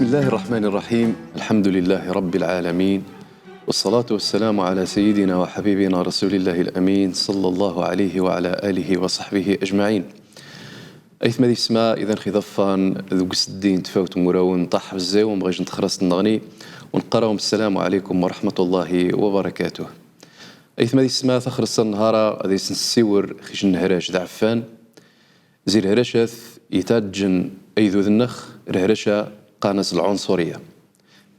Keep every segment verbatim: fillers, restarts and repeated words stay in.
بسم الله الرحمن الرحيم. الحمد لله رب العالمين. والصلاة والسلام على سيدنا وحبيبنا رسول الله الأمين صلى الله عليه وعلى آله وصحبه أجمعين. Aytma d yessma, idan ɣ iḍeffan deg useddi n tfawt n wurawen n Ṭaḥ Bezzay, u mɣij n texrast n nneɣni, u neqqar-awen السلام عليكم ورحمة الله وبركاته. Aytma d yessma, taxrest n nnhara ad as-nessiwel ɣ ijennehrac d ɛeffan, zi lehracat itaǧǧen agdud-nneɣ, lehraca qqaren-as lɛunṣuriya.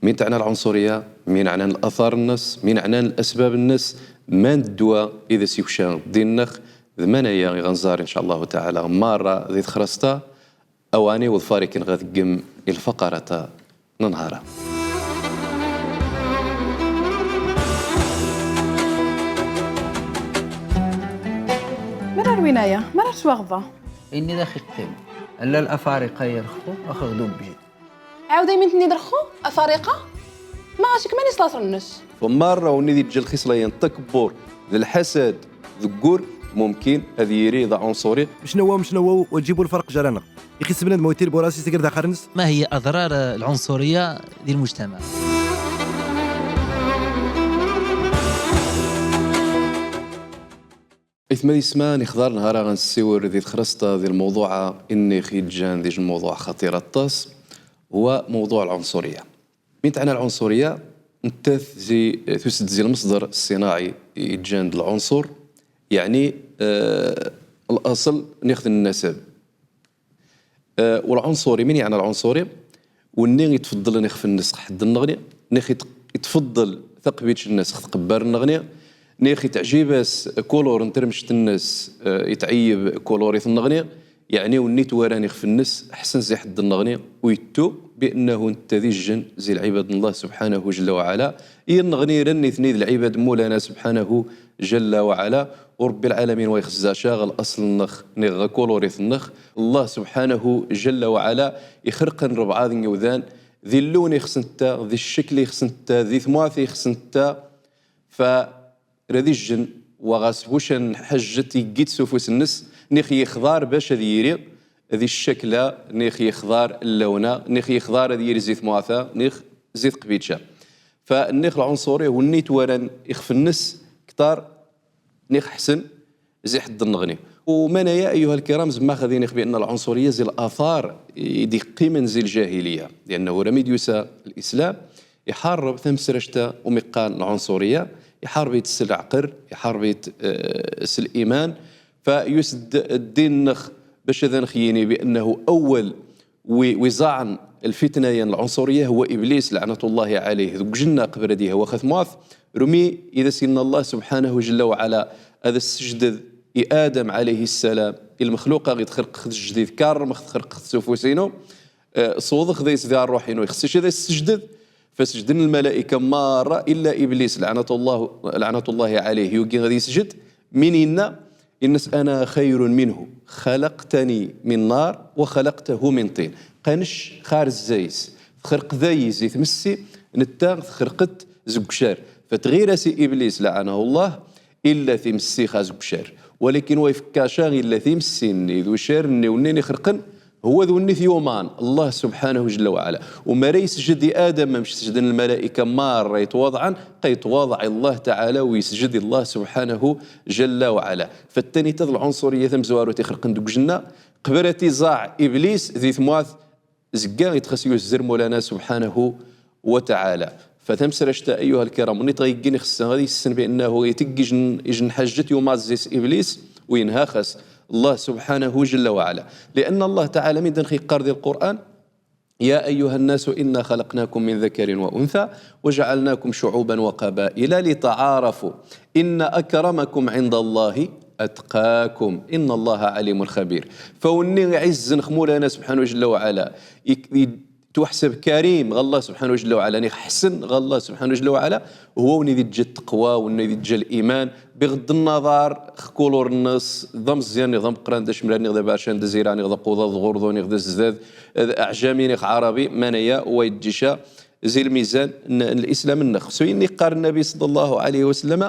Min teɛna lɛunṣuriya, min ɛnan latar-nnes, min ɛnan lasbab-nnes, man ddwa i d as-yukca ddin-nneɣ, d manaya i ɣa nẓar, in ca Allahu taɛala, marra di texrest-a, aw ɛni wḍfar akken ɣa teggem i lfaqarat-a n nnhara. Mara rwin aya, mara swaɣḍa. Inni d ax-iqqim. Alla lafariqa yerxu, ax-ɣ-d-ubbi. Ɛawd ay min tenni d rxu, afariqa? Ma ɣas ikman islaṣ-nnes. Fa marra win i d-iǧǧa lxisla-yan n tkebburt d lḥasad d uggur, mumkin ad yiri d aɛunṣuri. Mec nawaw, mec nawaw, wa ǧibu lfarq jar-aneɣ. Ixis bnadem wa itir burasi s gar daxar-nnes. ما هي أضرار العنصرية للمجتمع؟ Aytma d yessma, nixḍar nnhara ɣa nessiwel di texrest-a di lmewḍuɛ-a inni ɣ iǧǧan d ijmuḍuɛ xaṭir aṭas, huwa mewḍuɛ lɛunṣuriya. Min teɛna lɛunṣuriya, nettat zi, tused zi lmeṣder ṣṣinaɛi iǧǧan d lɛunṣur, yeɛni, eh, laṣel nix d nnasab. Eh, u lɛunṣuri, min yeɛna lɛunṣuri? Wenni itfeḍḍlen ixef-nnes ɣ ḥedd-nneɣni, nix it-, itfeḍḍel taqbict-nnes ɣ tqebbar-nneɣni, nix iteɛjib-as kulur n termect-nnes, eh, itɛeyyeb kulurit-nneɣni, yeɛni wenni itwaran ixef-nnes ḥsen zi ḥedd-nneɣni, u ittu bi annahu netta d ijjen zi lɛibad n Allah subḥanahu jalla wa ɛala, i nneɣni ran nitni d lɛibad n Mulana subḥanahu jalla wa ɛala, u Ṛebbi lɛalamin wa ixezza ca ɣ laṣel-nneɣ nix ɣ kulurit-nneɣ. Allah subḥanahu jalla wa ɛala ixerqen rebɛa d imdanen, di llun ixes netta, di ccekl ixes netta, di tmurt ixes netta, fa rad ijjen wa ɣas bucan ḥejjet iggit s ufus-nnes, nix yixḍar bac ad yiri di ccekla, nix yixḍar llawna, nix yixḍar ad yiri zi tmurt-a, nix zi tqbict-a. Fa nix lɛunṣuri, wenni itwaran ixef-nnes ktar nix ḥsen zi ḥedd-nneɣni. U manaya, ayyuha lkiram, zemmaɣ ad iniɣ bi anna lɛunṣuriya zi latar i d-iqqimen zi ljahiliya, liannahu rami d-yusa lislam, iḥareb tamesract-a umi qqaren lɛunṣuriya, iḥareb-itt s leɛqel, iḥareb-itt, eh, s liman, fa yus-d ddin-nneɣ bac ad aneɣ-yini bi annahu awwal wi, wi iẓaɛen lfitna-ya n lɛunṣuriya huwa Iblis, laɛnatullahi ɛalayh, deg ujenna qbel ad ihwa ɣa tmurt, rumi i d as-inna Allah subḥanahu jalla wa ɛala ad as-sejden i Adam ɛalayhi ssalam, i lmexluqa ɣi txelqeɣ-t jdid, karrmeɣ-t, xelqeɣ-t s ufus-inu, eh, ṣewḍeɣ-t d ayyes di rruḥ-inu, ixes-ic ad as-sejden, fa sejden lmalaika marra illa Iblis, laɛnatullah, laɛnatullahi ɛalayh, yugi ad yesjed, min inna, inna-s: أنا خير منه، خلقتني من نار وخلقته من طين. Qanec xarez zayes, txerqeḍ-ayi zi tmessi, netta txerqeḍ-t zeg uccar. Fa tɣir-as i Iblis, laɛanahu Allah, illa timessi xa zeg uccar. Walakin wa ifekka ca illa timessi-nni d uccar-nni wenni ixerqen, huwa d wenni t-yuman Allah subḥanahu jalla wa ɛala. U mara yesjed i Adam, mamec sejden lmalaika marra yetwaḍɛen, qa yetwaḍeɛ i Allah taɛala u yesjed i Allah subḥanahu jalla wa ɛala. Fa tanit-a d lɛunṣuriya tamezwarut ixerqen deg ujenna, qbel ad t-iẓaɛ Iblis di tmurt, zegga i t-xas yuzzer Mulana subḥanahu wa taɛala. Fa tamesract-a, ayyuha lkiram, nit ɣa yeggin ixessen ad yessen bi annahu itegg ijn, ijnḥajjet yumaẓ-is Iblis, u yenha-xas Allah subḥanahu jalla wa ɛala. Lianna Allah taɛala min dan ɣa yeqqar di Lqur'an: يا أيها الناس إنا خلقناكم من ذكر وأنثى وجعلناكم شعوبا وقبائل لتعارفوا إن أكرمكم عند الله أتقاكم إن الله عليم خبير. Fa wenni iɛizzen ɣ Mulana subḥanahu jalla wa ɛala, i, i, tuḥseb karim ɣ Allah subḥanahu jalla wa ɛala, nix ḥsen ɣ Allah subḥanahu jalla wa ɛala, huwa wenni d-iǧǧa ttaqwa, wenni d-iǧǧa liman, biɣḍ nnaḍar ɣ kulur-nnes, d ameẓyan niɣ d ameqqran, d acemran niɣ d abercan, d azira niɣ d aquḍaḍ, d ɣurḍu niɣ d azdad, d aɛjami niɣ ɛarabi, manaya wa iǧǧa ca zi lmizan n, n lislam-nneɣ. S wayen iqqar Nnabi ṣalla Llahu ɛalayhi wa sallam: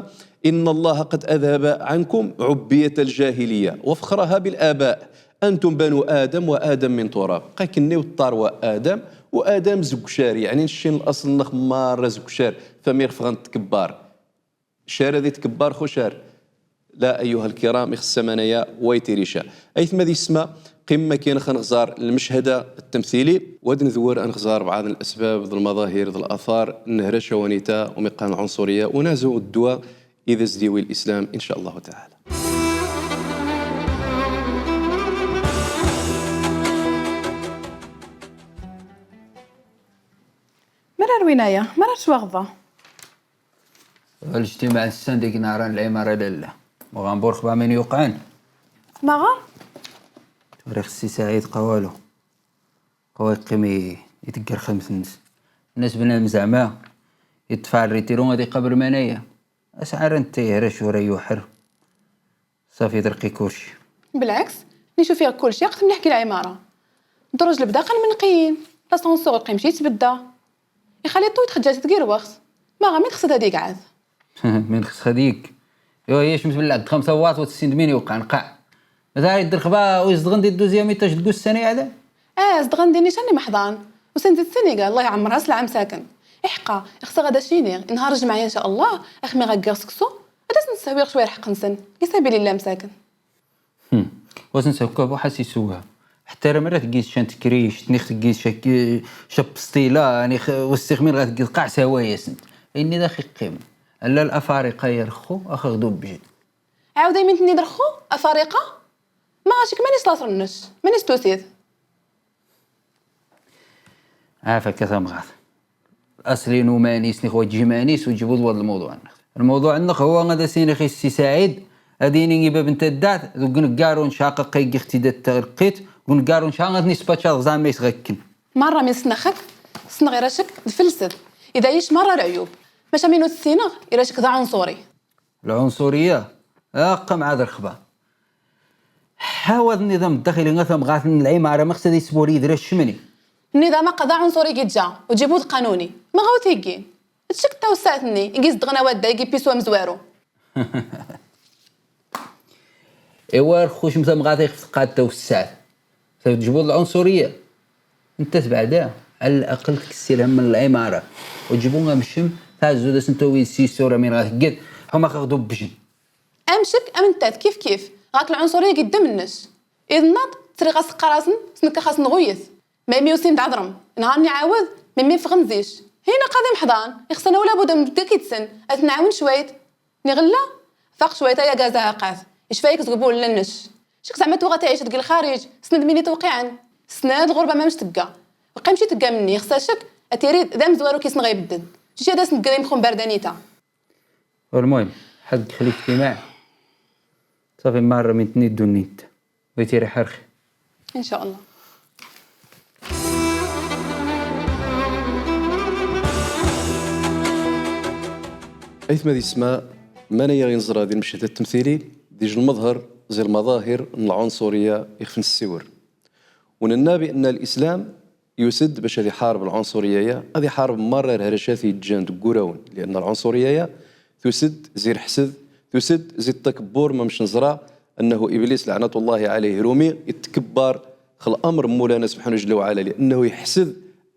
إن الله قد أذهب عنكم عبية الجاهلية وفخرها بالآباء أنتم بنو آدم وآدم من تراب. Qa kenni weṭṭar wa Adam, U Adam z uccar, yeɛni nec n laṣel-nneɣ merra z uccar, fami ɣef ɣa ntkebbar. Car ad itkebbar xu car. La, ayyuha lkiram, ixeṣṣ amanaya way tirica. Aytma d yessma, qim makin xa nɣẓar lmechad ttamtili, u ad ndewwer ad nɣẓar bɛaḍ n lasbab d lmaḍahir d lathar n lhrac a wanita, u mi qqaren lɛunsuriya, u nazu ddwa id as-d-iwi lislam, in ca Allahu taɛala. Mara rwin aya, mara rtwaɣḍa. Alijtimaɛ ass-a deg nehran lɛimara lalla. Maɣa nburx ba min yuqɛen. Maɣa? Turiɣ ssi Saɛid qawalu. Qawa yeqqim i-, itegger xedmet-nnes. Nnas bnadem zeɛma yeṭṭef ar ritiru ad iqabel manaya. Asɛar n tayhra cura yuḥer. Ṣafi, derq-i kulci. Belɛeks, ni cufiɣ kulci, aqt mliḥ ki lɛimara. Ddruj lebda qan menqiyin, laṣanṣur ur yeqqim ci yettbedda. Ixali ṭṭu yetxeǧǧa-t deg irwext. Maɣa min xsed ad igɛad? Min xsed ad ig. Yo, hi cemt belɛad xemsa waṭ u tessind min yuqɛen qaɛ. Mata idder xba u izedɣen di deuxième étage deg ussan iɛeddan? Ah, zedɣen di nican imeḥḍan. Usan di Sénégal, Allah iɛemmer-as lɛam saken. Iḥqa, ixṣa ɣad ac-iniɣ, inhar lǧemɛa in ca Allah, ax mi ɣa ggiɣ seksu, ad asen-sehwiɣ cwiya lḥeqq-nsen, fi sabilillah msaken. Hmm. Wasen sehwi a bu ḥas isewha. Ḥetta ra mara tgis can tekrict, nix tgis ca, ca psṭila, nix wessix min ɣa tgis qaɛ sehwa-yasent. Ayenni d ax iqqimen. Alla lafariqa yerxu, ax ɣ-d-ubjed. Ɛawd ayen mi tenniḍ rxu, afariqa? Ma ɣacik mani s laṣel-nnes, mani s tusid? Ɛafak a tamɣart. Aṣli n umanis nix wajji iman-is u ǧibud wad lmawḍuɛ-nnex. Lmawḍuɛ-nnex huwa ad as-inix i ssi Saɛid, ad ini i bab n taddaɛt, deg uneggaru n ca aqqa i gix-t-id at tɣelqit, deg uneggaru n ca ad nispačaḍ ẓamma is ɣakken. Marra mi ssneɣ-k, ssneɣ iracek d felsed, ida yic marra leɛyub. Maca min ur tessineɣ, iracek d aɛunṣuri. Lɛunsuriya, aqqa mɛad rxba. Ḥawad nniḍam ddaxili a tamɣart n lɛimara, ma xsad isbur yidra cemni. Nniḍam aqqa d aɛunsuri i giǧǧa, u ǧibud qanuni. Ma ɣa ur t-iggin? D cek tawessat-nni, i gizedɣen awadda, i gippisu amezwaru. Iwa rxu cem tamɣart ixef tqad tawessat. Tebdjbud lɛunsuriya. Nta tbeɛda, ɛal laqel tkessi lhem n lɛimara. U ǧbu amcem, tɛzzu d asen-tawi s isura min ɣa tgget, ḥuma xa ɣ-d-ubbjen. Amcek am ntat kif kif, ɣak lɛunsuriya gi ddem-nnes. Id nnaḍ, triɣ-as teqqar-asen, s nekk ax-asen ɣuyet. Ma imi usin d-ɛedrem, nhan iɛawed, ma imi ffɣen zic. Hin aqad imḥḍan, ixṣan wala bud am deg-k idsen, ad ten-nɛawen cwayt. Niɣ lla, faq cwayt ay agaza aqat, icfa-yak zg ubul n nnec. Cek zeɛma tuɣa tiɛict deg lxariǧ, sned min itewqiɛen. Sned lɣurba mamec tegga. Weqqim ci tegga menni, ixṣa cek, ad tiri d amezwaru ki sneɣ ibedden. Cici ad as-negger imxum bardanita. Lmuhim, ḥad deg xli ijtimaɛ, ṣafi marra min tni ddunit. Wi tiri ḥerxi. In ca Allah. Aytma d yessma, ma naya i neẓra di lmeched ttemtili, d ij lmeḍher zi lmaḍahir n lɛunsuriya ixef nessiwel. U nenna bi anna lislam yused bac ad iḥareb lɛunsuriya-ya, ad iḥareb marra rhracat yeǧǧan deg wurawen, lianna lɛunsuriya-ya tused zi lḥsed, tused zi ttakebbur, mamec neẓra annahu Iblis laɛnatullahi alayh irumi ittkebbar x lamr n Mulana subḥanahu jalla wa ɛala, liannahu iḥsed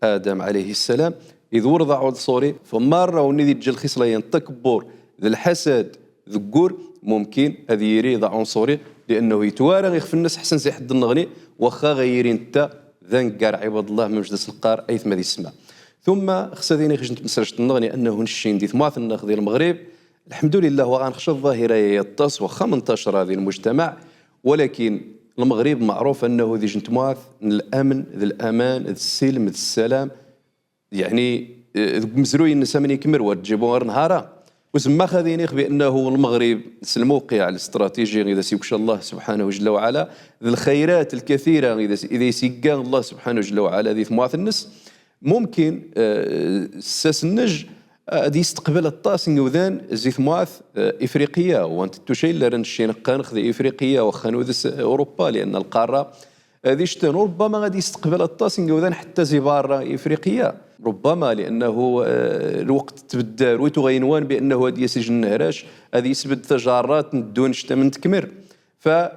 Adam alayhi ssalam, id wrḍa ɛunsuri, fa marra wenni d iǧǧa lxisla-ya n ttakebbur d lḥasad, deg wur, mumkin ad yiri d aɛunsuri, liannahu yetwara ixef-nnes ḥsen zi ḥedd nneɣni, waxxa ɣa yiri netta d aneggar, ɛibadallah, mamec d as-neqqar aytma d yessma. Tumma, xs ad ini xjent tmesrect nneɣni annahu neccin di tmurt nneɣ di Lmeɣrib, lḥemdulillah, wa ɣa nexc ḍḍahira-ya yaṭṭas, waxxa mentacra di lmujtamaɛ, walakin Lmeɣrib meɛruf annahu d ij n tmurt n lamn d laman d ssilm d ssalam, Yeɛni, eh, deg umezruy-nnes amen ikemmel war d-ǧibu ɣer nhara. U zemmaɣ ad iniɣ bi annahu Lmeɣrib s lmewqiɛ, listratiji i d as-yukca Allah subḥanahu jalla wa ɛala, d lxayrat lkathira i d as, i d as-yegga Allah subḥanahu jalla wa ɛala di tmurt-nnes, mumkin, eh, s ass-nnej, eh, ad yesteqbel aṭas n yiwdan zi tmurt, eh, ifriqiya, u anta tucca illa ra neccin qqanex di ifriqiya, waxxa n udes Urupa, lianna lqara ad ictan, u rubbama ad yesteqbal aṭas n yiwdan ḥetta zi barra Ifriqiya. Rubbama liannahu, eh, lweqt tbeddal, wi tuɣa inwan bi annahu ad yas ij nnehrac, ad yesbedd tajarrat n ddunect am n tekmert. Fa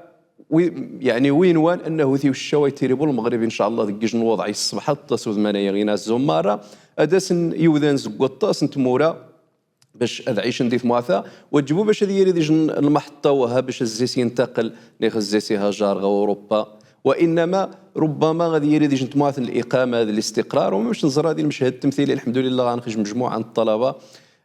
wi-, yeɛni, wi nwan annahu tiwcca wa itiri bu Lmeɣrib, in ca Llah, deg yij n lweḍɛ yessebḥa aṭas udman-aya ɣina zumara, ad asen yiwdan zeg waṭas n tmura bac ad ɛicen di tmura-a, wa ǧbu bac ad yiri d ij n lmeḥṭa waha bac ad zzis yintaqel, neɣ ad zzis ihajar ɣer Urupa, wa innama rubbama ad yiri d ij n tmura n liqama d listiqrar, u ma bac neẓra di lmechad n temtili, lḥemdulillah, ɣa nexdem mejmuɛa n ṭṭalaba,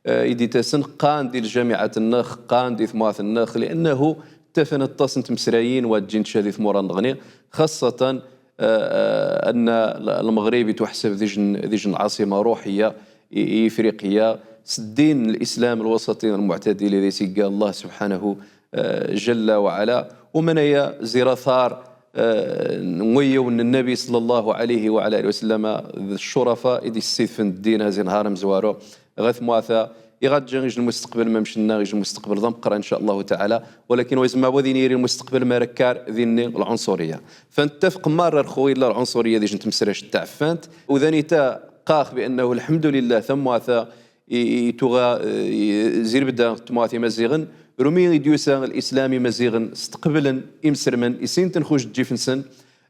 eh, i d-ittasen, qqaren di ljamiɛat-nneɣ, qqaren di tmura-nneɣ, li'annahu ttafen aṭas n tmesrayin wa ǧǧin tca di tmura-nneɣni, xaṣṣatan, eh, eh, anna L-, Lmeɣrib ittuḥsab d ij n, d ij n lɛaṣima ruḥiya i, i Ifriqiya, s ddin n lislam lwaṣati lmuɛtadil i d as-igga Allah subḥanahu, eh, jalla wa ɛala. U manaya zir athar, eh, n wayyaw n Nnabi ṣalla Llahu ɛalayhi wa ɛala alihi wa sallama d ccurafa i d-issidfen ddin-a zi nhaṛ amezwaru ɣer tmura-a, iɣ ad ǧǧen ij lmusteqbel, ma mec nna ij lmusteqbel d ameqqran, in ca Llahu taɛala, walakin wa izmer wad ini yiri lmusteqbel ma ara kkar dinni lɛunsuriya. Fa nettafeq marra rxu illa lɛunsuriya d ij n tmesract taɛfant, u d anita qqareɣ bi annahu, lḥemdulillah, tamura-a i, i tuɣa, i, zi lebda n tmura n Imaziɣen, rumi i d-yusa lislam Imaziɣen steqblen imesremen, issin-ten xu ujeǧǧif-nsen.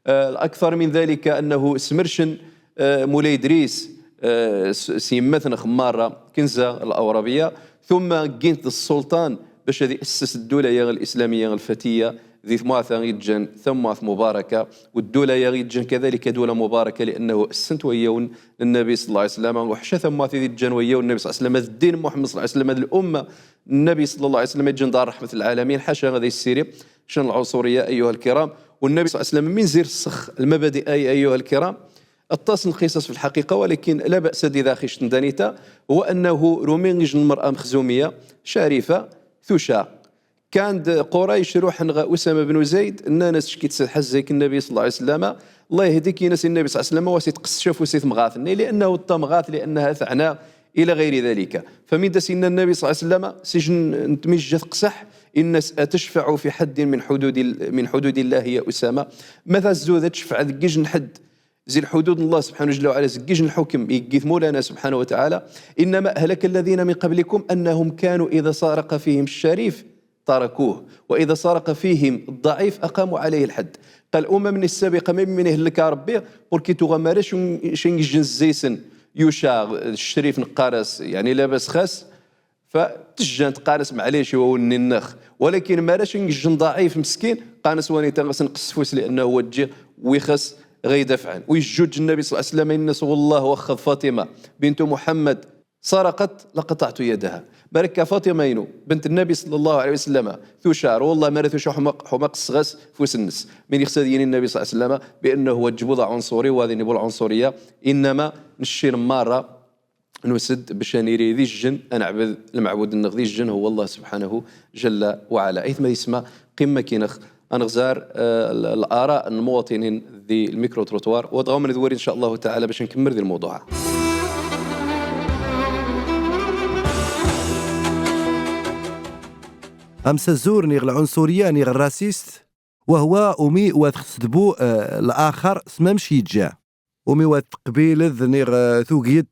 Eh, aktar min dalika annahu smercen, eh, Mulay Idris, eh, s, s yemma-tneɣ marra, Kenza Lawrabiya, tumma ggin-t d ssulṭan bac ad iasses ddula-ya lislamiya lfatiya, di tmura-a i d-ǧǧan tamura mubaraka, u ddula-a i d-ǧǧan kadalika dula mubaraka, li'annahu assen-t wayyaw n Nnabi ṣalla Llahu ɛalayhi wa sallama, u ḥca tamura i d-ǧǧan wayyaw n Nnabi ṣalla Llahu ɛalayhi wa sallama, d ddin n Muḥemmed ṣalla Llahu ɛalayhi wa sallama, d l'umma n Nnabi ṣalla Llahu ɛalayhi wa sallama, i d-ǧǧan dar raḥmat lɛalamin, ḥaca ad issiri ccan lɛunsuriya, ayyuha lkiram. U Nnabi ṣalla Llahu ɛalayhi wa sallama min zir ssex lmabadi-a, ayyuha lkiram, aṭas n lqisas fi lḥaqiqa, walakin la ba's ad idaxi ccan danita, huwa annahu rumi ij n lmer'a mexzumiya, carifa, tuca. Kan d Qurayc ruḥen ɣer Usama bnu Zayd, nnan-as: "Ckit s lḥazz-ik Nnabi ṣalla Llahu ɛalayhi wa sallama, Allah yehdik", in-as Nnabi ṣalla Llahu ɛalayhi wa sallama, wa s-itqessef ufus i temɣart-nni, li'annahu tamɣart, li'annaha teɛna ila ɣayri dalika. Fa mi d as-inna Nnabi ṣalla Llahu ɛalayhi wa sallama, s ij n tmijja teqseḥ, in-as: "Atecfaɛu fi ḥaddin min ḥududi, min ḥududi Llahi ya Usama?" Ma tazud ad tcefɛeḍ deg ij n ḥedd zi lḥudud n Allah subḥanahu jalla wa ɛala, zi ij n lḥukm i yegg-it Mawlana subḥanahu wa taɛala, "Innama ahlaka lladhina min qablikum annahum kanu idha saraqa fihim ccarif tarakuh, wa idha saraqa fihim dda'if aqamu ɛalayhi lḥadd." Qal umam-nni ssabiqa, ma min ihlek Rebbi, purki tuɣa mara cen, cen ijjen zzaysen, yuca, ccrif neqqar-as, yeɛni labas xas, fa tejjan tqqar-as: "Maɛlic, i wawal-nni nnex." Walakin mara cen ijjen ḍaɛif meskin, qqaren-as wanita ɣas nqes ufus, li'annahu wa ǧǧi wi xas ɣa idafɛen. U ijjuǧ Nnabi ṣalla Llahu ɛalayhi wa sallama, in-as: "Wallah, waxxa d Faṭima bintu Muḥammad saraqat laqaṭaɛtu yadaha." Mara akka Faṭima-inu, bint Nnabi ṣalla Llahu ɛalayhi wa sallama, tuca, wallah, mara tuca ḥuma, ḥuma qessɣ as ufus-nnes. Min ixs ad yini Nnabi ṣalla Llahu ɛalayhi wa sallama bi annahu wa ǧbu d aɛunsuri, wa d ini bu lɛunsuriya, innama necci marra, nusa-d bac ad niri d ijjen, ad neɛbed lmeɛbud-nneɣ d ijjen, huwa Allah subḥanahu jalla wa ɛala. Aytma d yessma, qim akkin-nneɣ, ad nexzar, eh, l-, l'ara n lmuwaṭinin di lmicro-trottoir, wa dɣa ad nwali, in ca Llahu taɛala, bac ad nkemmel di lmewḍuɛ-a. Amsazur niɣ lɛunsuriya niɣ rrasist, wa huwa umi wa txesdbu, eh, laxar s mamec yejja. Umi wa teqbiled niɣ, eh, tugid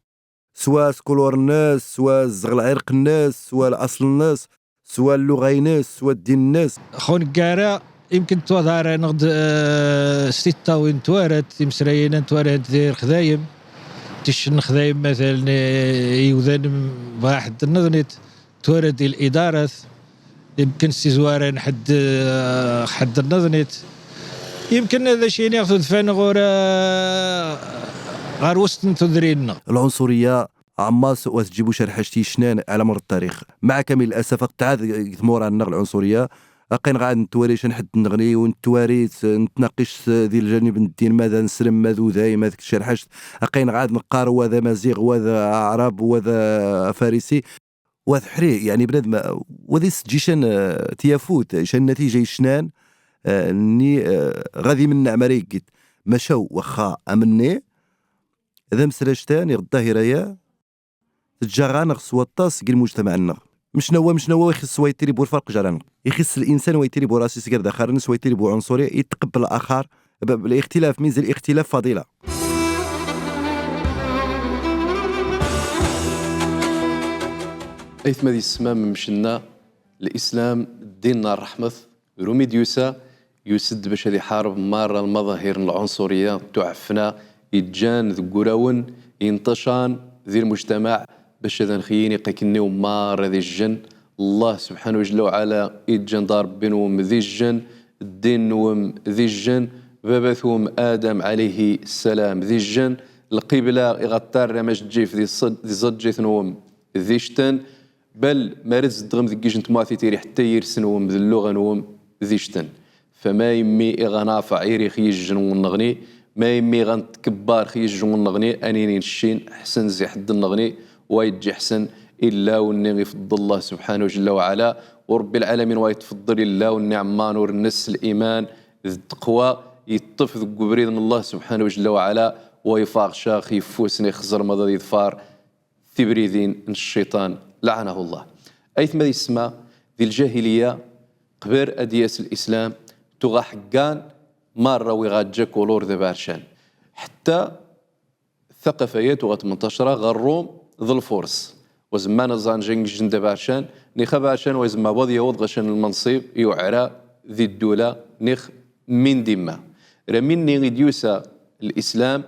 swa s kulur-nnes, swa zzeɣ lɛirq-nnes, swa laṣel-nnes, swa lluɣa-ines, swa ddin-nnes. Xo neggara, imken ttwaḍharen-ɣ-d, eh, s tiṭṭawin n twarat, timesrayin n twarat di lexdayem, ticc n lexdayem, matalen, eh, iwdan bɣa ḥedd nneḍnit, twarat di lidarat, imken s izwaren ḥedd, eh, ḥedd nneḍnit. Imken ad ac-iniɣ tudfa-nneɣ ur, eh, ɣer wust n tudrin-nneɣ. Lɛunsuriya ɛemmar-s wa tǧib ucerḥact i ccnan ɛla mer ṭṭarix. Meɛ kamil lasaf, ɣ tɛad g tmura-nneɣ lɛunsuriya, aqayn ɣad nettwari can ḥedd nneɣni, u nettwari s-, nettnaqic s-, di lǧanib n ddin, ma d aneslem, ma d uday, ma d tcerḥact, aqayn ɣad neqqar wa d amaziɣ, wa d aɛrab, wa d afarisi. Wa teḥri, yeɛni bnadem, wa d isseǧǧi can, eh, tyafut, can natija i ccnan, eh, nni, eh, ɣad imenneɛ mara yeggit. Maca waxxa amenni, d amsraj-tan iɣ ḍḍahira-ya, teǧǧa-ɣ-aneɣ s waṭas g lmujtamaɛ-nneɣ. Mecnawa, mecnawa, ixis wa ittiri bu lferq jar-aneɣ. Ixis linsan wa ittiri bu rasis gar daxar-nnes, wa ittiri bu ɛunsuri, itqebbel axar, b-, lixtilaf, min zi lixtilaf faḍila. Aytma d yessma, mec nna, lislam d ddin n ṛṛeḥmet, rumi d-yusa, yused bac ad iḥareb marra lmaḍahir n lɛunsuriya d tuɛefna iǧǧan deg wurawen inṭacan di lmujtamaɛ, bac ad nexyini qaknniw marra d ijjen. Allah subḥanahu jalla wa ɛala iǧǧan-d Ṛebbi-nwen d ijjen, ddin-nwen d ijjen, baba-twen Adam ɛalayhi sslam d ijjen, lqibla iɣ ad tarram ajeǧǧif di ṣ-, di ẓeǧǧit-nwen d ijten, bal ma rad tzedɣem deg ijjen n tmurt itiri ḥetta irs-nwen d lluɣa-nwen d ijten. Fa ma immi iɣ ad nafeɛ iri x yijjen n wenneɣni, ma immi iɣ ad ntkebbar x yijjen n wenneɣni, ad nini neccin ḥsen zi ḥedd nneɣni, wa yeǧǧi ḥsen illa wenni ifeḍḍel Allah subḥanahu jalla wa ɛala, u Ṛebbi lɛalamin wa itfeḍḍel illa wenni ɛemmar ur nnes liman d tteqwa, yeṭṭef deg ubrid n Allah subḥanahu jalla wa ɛala, wa ifaɣ ca x yeffus n ixẓer ma d ad iḍfar tibridin n cciṭan, lɛanahu Allah. Aytma d yessma, di lǧahiliya, qbel ad d-yas lislam, tuɣa ḥeggan marra wi ɣa ǧǧa kulur d abarcan. Ḥetta ttaqafa-ya tuɣa tmenṭacra ɣer Ṛum d lfurs. Wa zemman ad ẓan jan ijjen d abarcan, nix abarcan wa zemma wa ad yawweḍ ɣacan lmenṣib, yuɛra di ddula, nix min dimma. Ra minni i d-yusa lislam,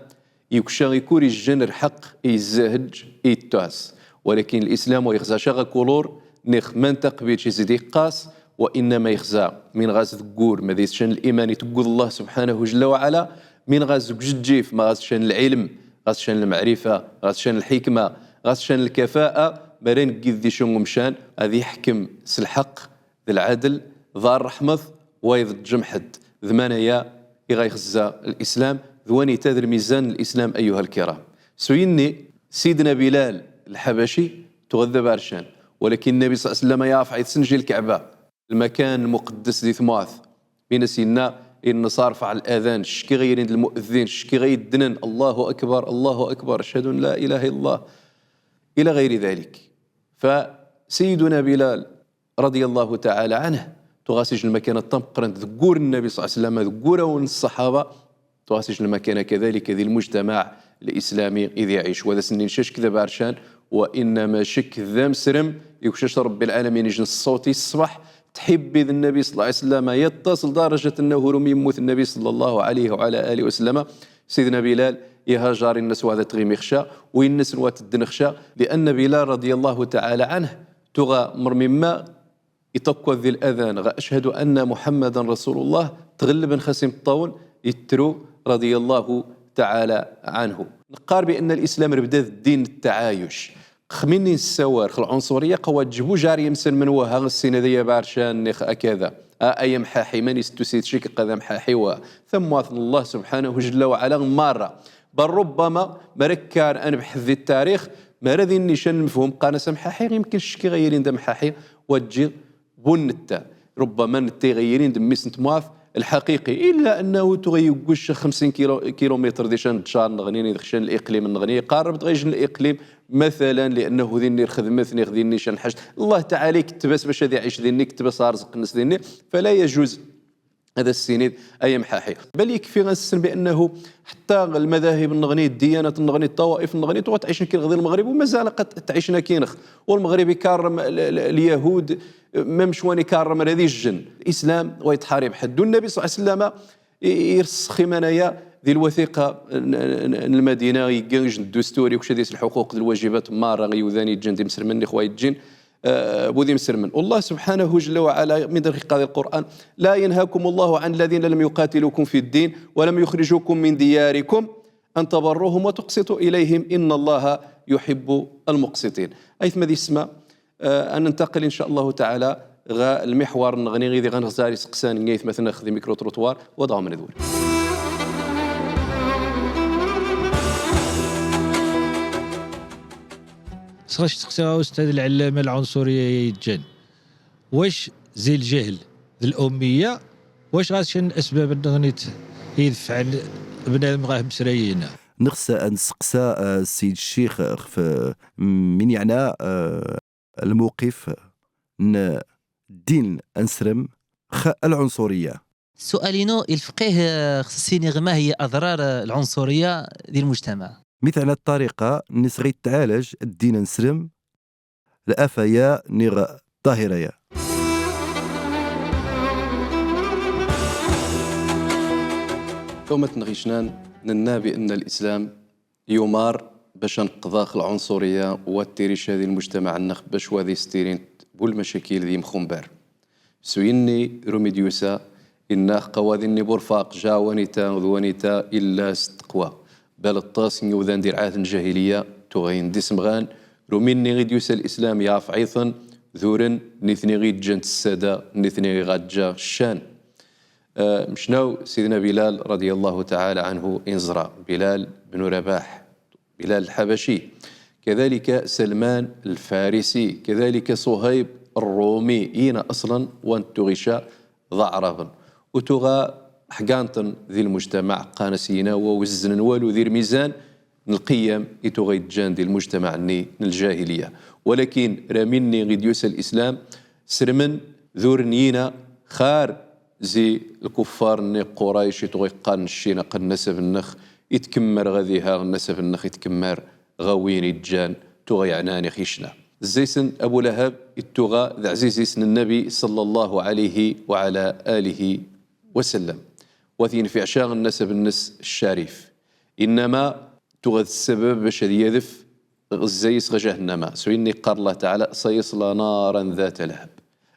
yekca i kur ijjen lḥeqq i yezzahedǧ i yettuɛas. Walakin lislam wa yexza ca ɣa kulur, nix man taqbilt i zid iqqas, wa innama yexza min ɣas deg wur ma d-yescan liman itegged Allah subḥanahu jalla wa ɛala, min ɣas deg ujeǧǧif ma ɣas can lɛilm, ɣas can lmeɛrifa, ɣas can lḥikma, ɣas can lkafa'a, ma ra neggid di cun umcan, ad iḥkem s lḥeqq, d lɛadl, d ṛṛeḥmet, wa iḍeǧǧem ḥedd. D manaya i ɣa ixza lislam, d wanita d lmizan n lislam, ayyuha lkiram. S uyenni, Sidna Bilal lḥabaci, tuɣa d abarcan, walakin Nnabi ṣalla Llahu ɛalayhi wa sallam yafeɛ itsenji lkaɛba, lmakan lmuqeddes di tmurt. Min as-yenna, inna s arfaɛ ladan, ccki ɣa irin d lmueddin, ccki ɣa iddnen, Allahu akbar, Allahu akbar, ashhadu an la ilaha illa Allah, ila ɣayri dalik. Fa Sayyiduna Bilal, رضي الله تعالى عنه, tuɣa-s ijj lmakana tameqqrant deg wur n Nnabi ṣalla Llahu ɛalayhi wa sallam, deg wurawen n ṣṣaḥaba, tuɣa-s ijj lmakana kadalika di lmujtamaɛ lislami id iɛic. Wa d as-nnin cac k d abarcan, wa innama cac k d amesrem, ikcac Ṛebbi lɛalamin ijjen ṣṣut i ṣṣbeḥ, tḥibbi d Nnabi ṣalla Llahu ɛalayhi wa sallam, yaṭṭas ldarajat annahu ur yemmut Nnabi ṣalla Llahu ɛalayhi wa ɛala alihi wa sallam. Sidna Bilal ihajar, inna-s wa ad tɣim ixca, u inna-s wa ad tedden ixca, lianna Bilal رضي الله تعالى عنه, tuɣa mr mimma iṭakkwad di ladan ɣa أشهد أن محمدا رسول الله, tɣellben xas imeṭṭawen, ittru رضي الله تعالى عنه. Neqqar bi anna lislam rbda d ddin n ttaɛayuc. X minni nessawar x lɛunsuriya, qa wa ǧǧ bujar imselmen wa ha ɣ ssin ad ay abarcan nix akada. A, ay amḥaḥi, mani s tusid cik qa d amḥaḥi wa. Tamwat n Allah subḥanahu jalla wa ɛala marra. Bal rubbama, ma ra kkar ad nebḥet di ttarix, ma ra d-inni can lmefhum qqaren-as amḥaḥi, yemken ccki ɣa irin d amḥaḥi, wa ǧǧi bu netta. Rubbama netta i ɣa irin d mmi-s n tmwat lḥaqiqi, illa annahu tuɣa yegguc xemsin kilo-, kilumitr di can ddcar nneɣni, nix can liqlim nneɣni, iqarreb-d ɣa ijjen liqlim, mathalan, liannahu dinni lxedmet, nix dinni can lḥaǧt. Allah taɛala iketteb-as bac ad iɛic dinni, iketteb-as arezq-nnes dinni, fala yajuz ad as-tinid ay amḥaḥi. Bal yekfi ad nessen bi annahu ḥetta lmadahib nneɣni, ddiyanat nneɣni, ṭṭawaif nneɣni, tuɣa tɛicen kinx di Lmeɣrib, u mazal qad tɛicen kinx. U Lmeɣrib ikarrem l-, l-, lyahud, mamec wan ikarrem rad ijjen. Lislam wa itḥarib ḥedd. U Nnabi ṣalla Llahu ɛalayhi wa sallam i-, irsex iman aya di lwathiqa n, n, n Lmadina, yegga ijjen ddustur, ikca dis lḥuquq d lwajibat marra i udan iǧǧan d imselmen, nix wa iǧǧin, eh, bu d imselmen. Wallah subḥanahu jalla wa ɛala, min ddaxil iqqar di Lqur'an: لا ينهاكم الله عن الذين لم يقاتلوكم في الدين ولم يخرجوكم من دياركم أن تبروهم وتقسطوا إليهم إن الله يحب المقسطين. Aytma d yessma, eh, ad nentaqel, in ca Llahu taɛala, ɣa lmixwar nneɣni, ɣid i ɣa nexzar iseqsan n aytmaten-nneɣ di micro-trottoir, wa dɣa ad nedwel. Sɣac teqsa ɣa ustad lɛellama lɛunsuriya i yeǧǧan. Wac zi lǧehl d lummiya, wac ɣas can lasbab nneɣni i idefɛen bnadem ɣa amesray-inna? Nexs ad nseqsa, eh, Ssid Ccix, xef, eh, min yeɛna, eh, lmuqif n ddin anesrem x lɛunsuriya. Ssual-inu i lfeqqih, eh, xas as-iniɣ ma hiya adrar, eh, lɛunsuriya di lmujtamaɛ. Mi teɛna ṭṭariqa nni s ɣa yettɛalaj ddin anesrem lafaya niɣ ḍḍahira-ya. Kawmat n ɣicnan, nenna bi anna lislam yumar bac a nqḍa x lɛunsuriya wa ttirica di lmujtamaɛ-nnex, bac wa d-istirint bu lmacakil d yimxumbar. S winni, rumi d-yusa, inna xqa wa d-inni bu lfarq ja wanita d wanita illa s tteqwa. Bal ṭṭas n yiwdan di rɛad n ljahiliya tuɣayin d isemɣan, rumi nni ɣid yusa lislam yafeɛ-iten, duren, nitni ɣid ǧǧan ssada, nitni ɣid ɣa ǧǧa ccan. Eh, mecnaw Sidna Bilal radiyallahu taɛala ɛanhu inẓra, Bilal bnu Rabaḥ, Bilal lḥabaci, kadalika Salman lfarisi, kadalika Suhayb rrumi, ina aṣlan wa n tuɣica d aɛraben. U tuɣa ḥgan-ten di lmujtamaɛ, qqaren-as ina wa ur wezznen walu di lmizan n lqiyam i tuɣa yeǧǧan di lmujtamaɛ-nni n ljahiliya. Walakin rami nni ɣid yusa lislam, srmen, duren ina xar zi lkuffar-nni Qurayc i tuɣa yeqqaren ccina qa nnasab-nnex itkemmar ɣa diha, nnasab-nnex itkemmar ɣa win iǧǧan tuɣa yeɛnan ixicna. Zzay-sen Abu Lahab i tuɣa d ɛziz-is n Nnabi ṣalla Llahu ɛalayhi wa ɛala alihi wa sallam. Wa t-yenfiɛ ca nnasab-nnes ccarif. Innama tuɣa d ssabab bac ad yadef zzay-is ɣa jahannama. S winni iqqar Llah taɛala: سيصلى نارا ذات لهب.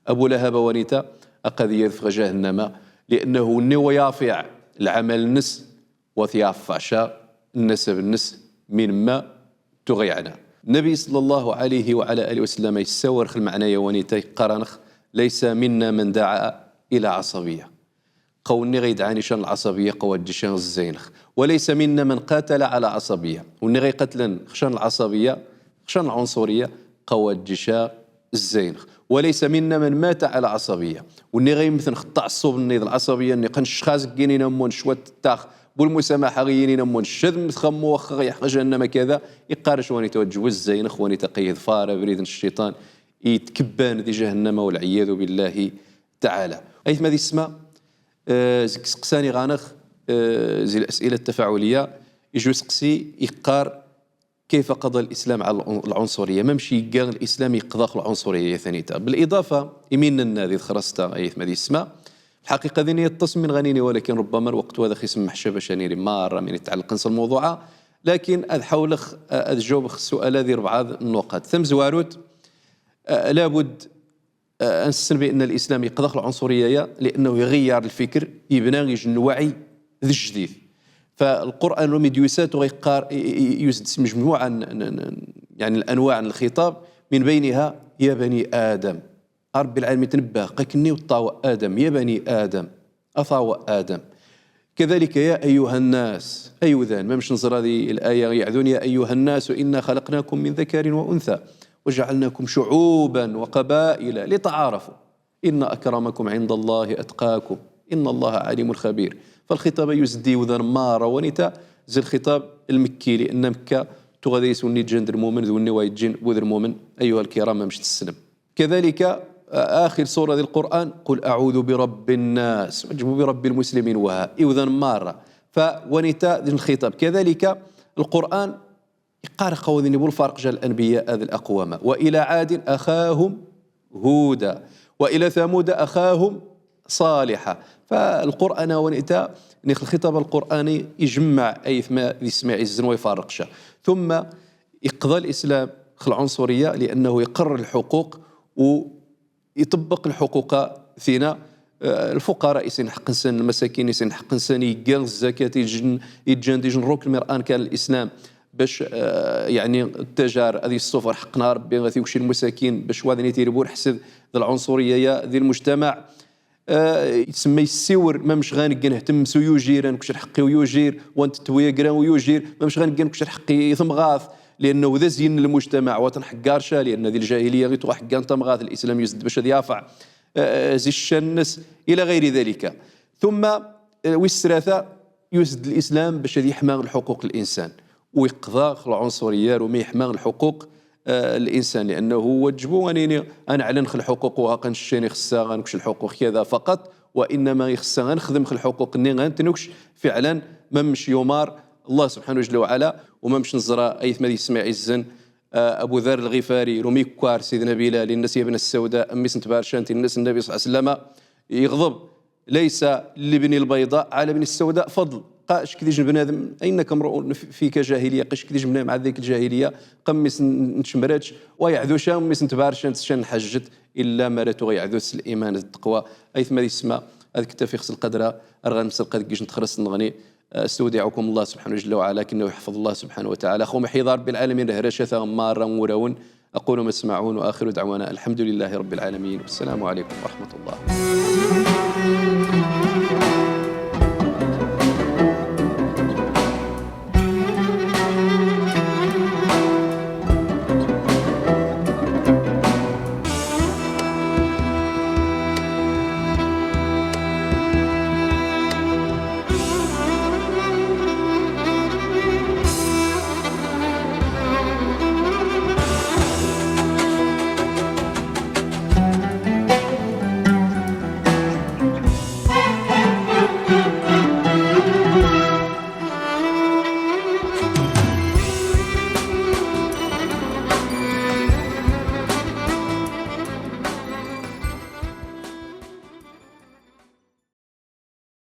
Abu Lahab a wanita, aqad yadef ɣa jahannama, li'annahu nni wa yafiɛ lɛamal-nnes, wa t-yafaɛ ca nnasab-nnes, min ma tuɣa yeɛna. Nnabi ṣalla Llahu ɛalayhi wa ɛala alihi wa sallam yessawar x lmeɛna ya wanita, iqqar-anex: ليس منا من دعا إلى عصبية. Qa wenni ɣa yedɛan i ca n lɛaṣabiya, qa wa ǧǧi ca zzay-nnex. وليس منا من قاتل على عصبية. Wenni ɣa iqatlen x ca n lɛaṣabiya, x ca n lɛunsuriya, qa wa ǧǧi ca zzay-nnex. وليس منا من مات على عصبية. Wenni ɣa imten x ttaɛṣṣub-nni d lɛaṣabiya-nni, qa nccex-as ggin-in ammun, cwat ttax, bu lmusamaḥa ɣ-yinin ammun, ccedm txammu, waxxa ɣa yeḥq jahannama kada, iqqar-ac wanita wa ǧǧi zzay-nnex, wanita qa yeḍfar abrid n cciṭan, itkebban di jahannama, والعياذ بالله تعالى. Aytma d yessma, eh, zik seqsan-iɣ-anex, eh, zi الأسئلة التفاعلية, iju seqsi, iqqar: كيف قضى الإسلام على العن-، العنصرية؟ Mamec yegga lislam yeqḍa x lɛunsuriya tanita. Bel iḍafa, imi nenna di txrast-a, aytma d yessma, lḥaqiqa din yeṭṭes min ɣa nini, walakin rubbama lweqt wa dax ismeḥ ca bac a nini marra min itɛellqen s lmawḍuɛ-a, lakin ad ḥawlex, eh, ad jawbex ssual-a di rebɛa n nnuqaṭ. Tamezwarut, eh, labud آه، نسن بأن الإسلام يقضى العنصرية، لأنه يغير الفكر، يبنى يجن وعي ذي الجديد. فالقرآن رمي ديوسات ويقار، ي-، ي-، يوسد مجموعة ن-، ن-، ن-، يعني الأنواع الخطاب، من بينها: "يا بني آدم". رب العالمين تنبه، قاكني وطاو آدم، "يا بني آدم". أطاوع آدم. كذلك يا أيها الناس، أيوذان، ما مش نزر هذه الآية يعذون، "يا أيها الناس إنا خلقناكم من ذكر وأنثى وجعلناكم شعوبا وقبائل لتعارفوا إن أكرمكم عند الله أتقاكم إن الله عليم خبير". فالخطاب يزدي وذان مارا ونتا زي الخطاب المكي، لأن مكة تغذي سني جند المؤمن ذو النوايا الجن بوذ المؤمن. أيها الكرام، ما مش تسلم. كذلك، آه، آخر سورة ذي القرآن: "قل أعوذ برب الناس". عجبوا برب المسلمين وها. إذن مارة. فونتا ذي الخطاب. كذلك القرآن يقارخ خوذني بالفرق جاء الأنبياء ذي الأقوام. "وإلى عاد أخاهم هودا، وإلى ثمود أخاهم صالحا". فالقرآن ونتا نيخ الخطاب القرآني يجمع أيثما ذي سماع الزن ويفرقش. ثم يقضى الإسلام خ العنصرية، لأنه يقر الحقوق ويطبق الحقوق ثينا، آه، الفقراء يسين حق نسان، المساكين يسين حق نسان، يقا الزكاة يجن، يجن، يجن ركن من أركان الإسلام. باش، آه، يعني التجار هذه السفر حقنا ربي غادي يوشي المساكين، باش وادني تيربور حسد ذي العنصرية يا ذي المجتمع. آه، يتسمى يسيور، ما مش غانقن اهتم سو يوجير، انا كشر حقي ويوجير، وانت تويا قرا ويوجير، ما مش غانقن كشر حقي ثمغاث، لانه ذا زين المجتمع وتنحقارشا، لان ذي الجاهليه غير تروح حقان تمغاث، الاسلام يزد باش يافع، آه، زي الشنس الى غير ذلك. ثم، آه، والثلاثه يزد الاسلام باش يحمى الحقوق الانسان ويقضى العنصريه وما يحمى الحقوق آه، الانسان، لانه وجبو انيني انعلن خ الحقوق وها قنشيني خصها غنكش الحقوق كذا فقط، وانما يخصها غنخدم خ الحقوق ني غنتنكش فعلا. ما مش يومار الله سبحانه جل وعلا، وما مش نزرا ايثما دي سمع الزن. آه، ابو ذر الغفاري رومي كوار سيدنا بلال، الناس يا ابن السوداء، امي سنت بارشانتي، الناس النبي صلى الله عليه وسلم يغضب: "ليس لابن البيضاء على ابن السوداء فضل". Qa, icki d ijn bnadm, innaka mru'un fika jahiliya, qa, icki d ijn bnadm ɛad dik ljahiliya, qa mmi-s n, n tcemrat, wa yeɛdu ca mmi-s n tbarcant, ca n lḥajjet, illa ma ra tuɣ yeɛdu s liman d taqwa. Aytma d yessma, ad ktafiɣ s lqadr-a, ar ɣa nmselqa deg ijn n texrest nneɣni. أستودعكم الله سبحانه جل وعلا، لكنه يحفظ الله سبحانه وتعالى. أخوكم يحيى رب العالمين، هرشة مرة مراون. أقول ما تسمعون، وآخر دعوانا الحمد لله رب العالمين، والسلام عليكم ورحمة الله.